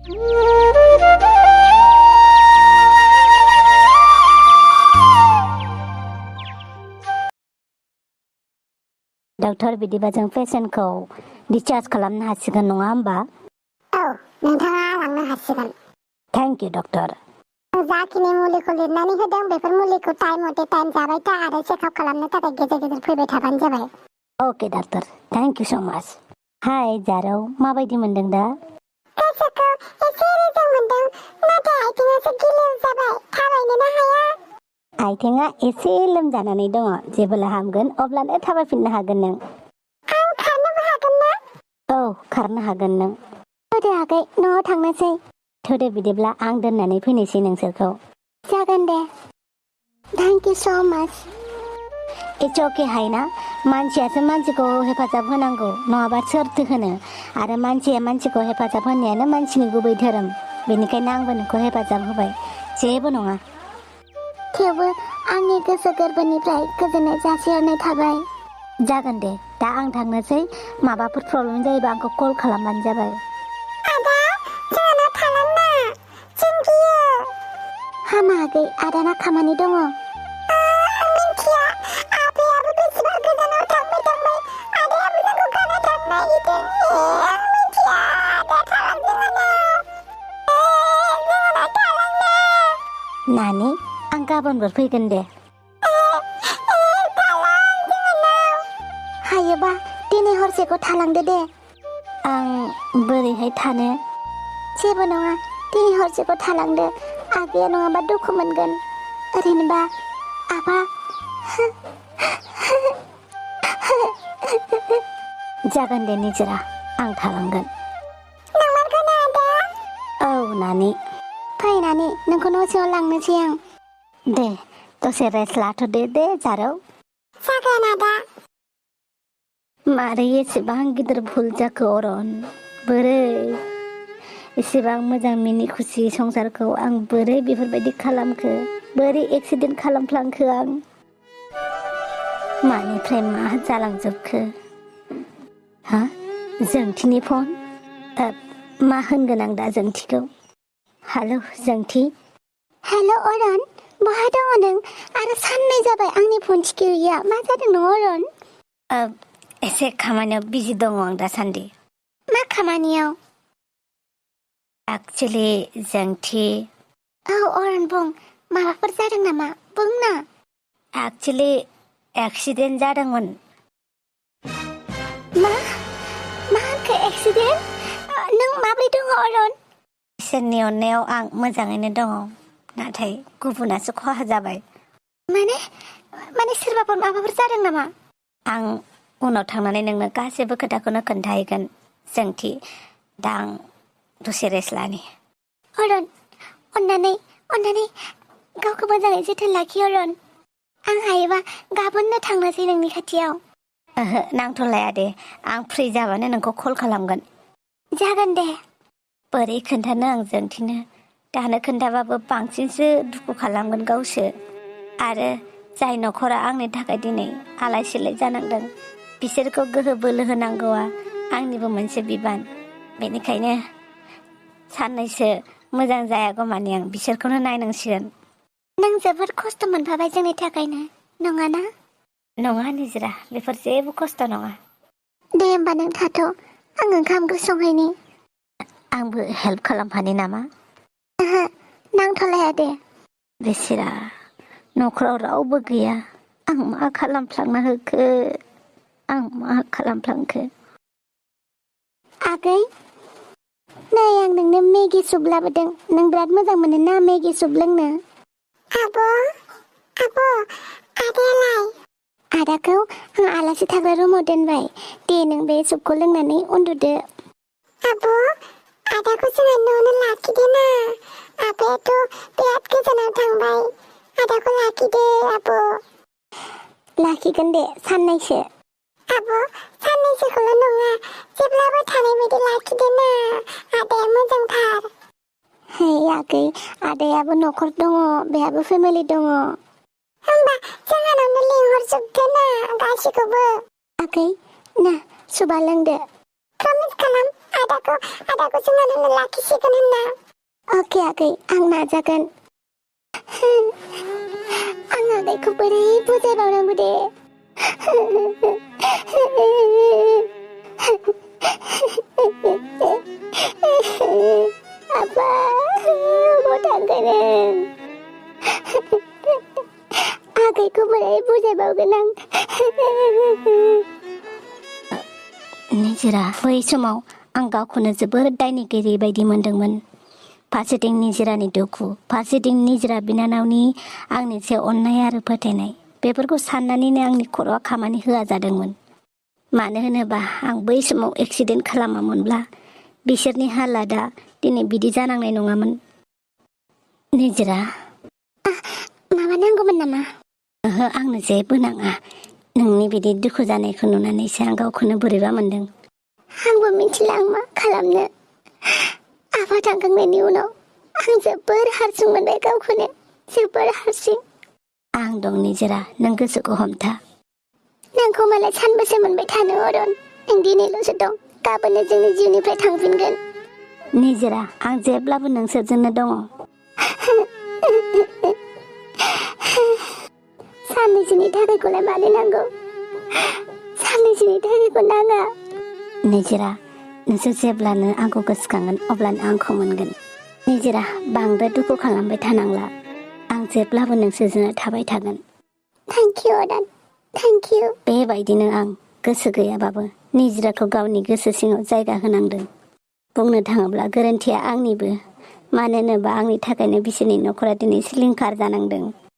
Doctor बिदिबा जों पेसेन्टखौ discharge खालामनो हासिगोन नङा होमबा? औ नोंथाङा लांनो हासिगोन। Thank you doctor. जाखिनि मुलिखौ लिरनानै होदों बेफोर मुलिखौ टाइम मथे टाइम जाबाय था आरो चेकआप खालामनो थाखाय गेजेर गेजेर फैबाय थाबानो जाबाय। अके डक्टर थेंक इउ स' माच। हाय जारौ माबायदि मोनदों दा? गोसोखौ एसे रेजें मोनदों नाथाय आथिङासो गिलिर जाबाय थाबायनोनो हाया। आथिङा एसे लोमजानानै दङ जेब्ला हामगोन अब्लानो थाबायफिननो हागोन नों। आं खारनोबो हागोन ना? औ खारनो हागोन नों। थौदो आगै न'आव थांनोसै। थौदो बिदिब्ला आं दोननानै फैनोसै नोंसोरखौ। जागोन दे। थेंक इउ स' माच। इट्स अके हायना मानसियासो मानसिखौ हेफाजाब होनांगौ नङाबा सोरथो होनो आरो मानसिया मानसिखौ हेफाजाब होनायानो मानसिनि गुबै धोरोम। बेनिखायनो आंबो नोंखौ हेफाजाब होबाय जेबो नङा। थेवबो आंनि गोसो गोरबोनिफ्राय गोजोननाय जासिहरनाय थाबाय। जागोन दे दा आं थांनोसै माबाफोर प्रब्लेम जायोबा आंखौ कल खालामबानो जाबाय। आदा जोंहानाव थालां ना जों गियो। हामा आगै आदाना खामानि दङ। आं मिन्थिया आदायाबो बेसेबा गोजानाव थांबाय आदायाबो जोंखौ गारना थांनो नागिरदों। आं मिन्थिया आदा थालां जोंहानाव थालां ना। नानि आं गाबोनबो फैगोन दे। हायोबा दिनै हरसेखौ थालांदो दे। आं बोरैहाय थानो? जेबो नङा दिनै हरसेखौ थालांदो आगैया नङाबा दुखु मोनगोन। ओरैनोबा आबा जागोन दे निजोरा आं थालांगोन। नंमारगौना आदा? औ नानि। फैनानै नोंखौ न' सिङाव लांनोसै आं। दे दसे रेस्ट लाथ'दो दे जारौ। जागोन आदा। मारै एसेबां गिदिर भुल जाखो अरन? बोरै एसेबां मोजां मिनि खुसि संसारखौ आं बोरै बेफोरबायदि खालामखो? बोरै एक्सिडेन्ट खालामफ्लांखो आं? मानिफ्राय मा जालांजोबखो? हा जोंथिनि फन? मा होनगोन आं दा जोंथिखौ? हेल' जोंथि। हेल' अरन बहा दङ नों? आरो साननै जाबाय आंनि फन थिखिया मा जादों नों अरन? एसे खामानियाव बिजि दङ आं दासान्दि। मा खामानियाव? एक्सुलि जोंथि। औ अरन बुं माबाफोर जादों नामा बुं ना। एक्सुलि एक्सिडेन्ट जादोंमोन। मा होनखो एक्सिडेन्ट? नों माबोरै दङ अरन? इसोरनि अननायाव आं मोजाङैनो दङ नाथाय गुबुनासो खहा जाबाय। माने सोरबाफोर माबाफोर जादों नामा? आं उनाव थांनानै नोंनो गासैबो खोथाखौनो खोन्थाहैगोन जोंथि। दा आं दसे रेस्ट लानि। अरन अन्नानै गावखौ मोजाङै जोथोन लाखि अरन। आं हायोबा गाबोननो थांनोसै नोंनि खाथियाव। ओहो नांथ'लाया दे आं फ्रि जाबानो नोंखौ कल खालामगोन। जागोन दे। बोरै खोन्थानो आं जोंथिनो दानो खोन्थाबाबो बांसिनसो दुखु खालामगोन गावसो। आरो जाय न'खरा आंनि थाखाय दिनै आलाय सिलाय जानांदों बिसोरखौ गोहो बोलो होनांगौआ आंनिबो मोनसे बिबान। बेनिखायनो साननैसो मोजां जायागौमानि आं बिसोरखौनो नायनांसिगोन। नों जोबोद खस्थ' मोनफाबाय जोंनि थाखायनो नङाना? नङा निजोरा बेफोर जेबो खस्थ' नङा। दे होमबा नों थाथ' आं ओंखाम ओंख्रि संहैनि। आंबो हेल्प खालामफानि नामा? ओहो नांथ'लाया दे। बेसेरा न'खराव रावबो गैया आं मा खालामफ्लांना होखो? आं मा खालामफ्लांखो? आगै नै आं नोंनो मेगि सुप लाबोदों। नों बिराद मोजां मोनो ना मेगि सुप लोंनो? आब' आदायालाय? आदाखौ आं आलासि थाग्रा रुमाव दोनबाय। दे नों बे सुपखौ लोंनानै उन्दुदो। आब' आदाखौ जोंहा न'आवनो लाखिदो ना। आफायाथ' बिराद गोजानाव थांबाय। आदाखौ लाखिदो आब'। लाखिगोन दे साननैसो। आब' साननैसोखौल' नङा जेब्लाबो थानाय बायदि लाखिदो ना। आदाया मोजांथार। है आगै आदायाबो न'खर दङ बेहाबो फेमिलि दङ। होमबा जोंहानावनो लिंहरजोबदो ना गासैखौबो। आगै ना सुबा लोंदो। प्रमिस खालाम आदाखौ जोंना लोगो लाखिसिगोन होनना। अके आगै आं नाजागोन। आं आगैखौ बोरै बुजायबावनांगौ दे। आबा अबाव थांगोन नों? आगैखौ बोरै बुजायबावगोन आं? निजिरा बै समाव आं गावखौनो जोबोर दायनिगिरि बायदि मोनदोंमोन। फारसेथिं निजिरानि दुखु, फारसेथिं निजिरा बिनानावनि आंनि सायाव अननाय आरो फोथायनाय, बेफोरखौ साननानैनो आंनि खर'आ खामानि होआ जादोंमोन। मानो होनोबा आं बै समाव एक्सिडेन्ट खालामामोनब्ला बिसोरनि हालोदा दिनै बिदि जानांनाय नङामोन। निजिरा माबा नांगौमोन नामा? ओहो, आंनो जेबो नाङा। नोंनि बिदि दुखु जानायखौ नुनानैसो आं गावखौनो बोरैबा मोनदों। आंबो मिथिला आं मा खालामनो। आफा थांखांनायनि उनाव आं जोबोर हारसिं मोनबाय गावखौनो, जोबोर हारसिं। आं दं निजिरा, नों गोसोखौ हमथा। नोंखौ मालाय सानबेसे मोनबाय थानो अरन? नों दिनैल'सो दं, गाबोननो जोंनि जिउनिफ्राय थांफिनगोन। निजिरा, आं जेब्लाबो नोंसोरजोंनो दङ। साननैसोनि थाखायखौलाय मानो नांगौ? साननैसोनि थाखायखौ नाङा। निजिरा, नोंसोर जेब्लानो आंखौ गोसोखांगोन अब्लानो आंखौ मोनगोन। निजिरा, बांद्राय दुखु खालामबाय थानांला। आं जेब्लाबो नोंसोरजोंनो थाबाय थागोन। थेंक इउ अरन, थेंक इउ। बेबायदिनो आं गोसो गैयाबाबो निजिराखौ गावनि गोसो सिङाव जायगा होनांदों। बुंनो थाङोब्ला गोरोन्थिया आंनिबो, मानो होनोबा आंनि थाखायनो बिसोरनि न'खरा दिनै सिलिंखार जानांदों।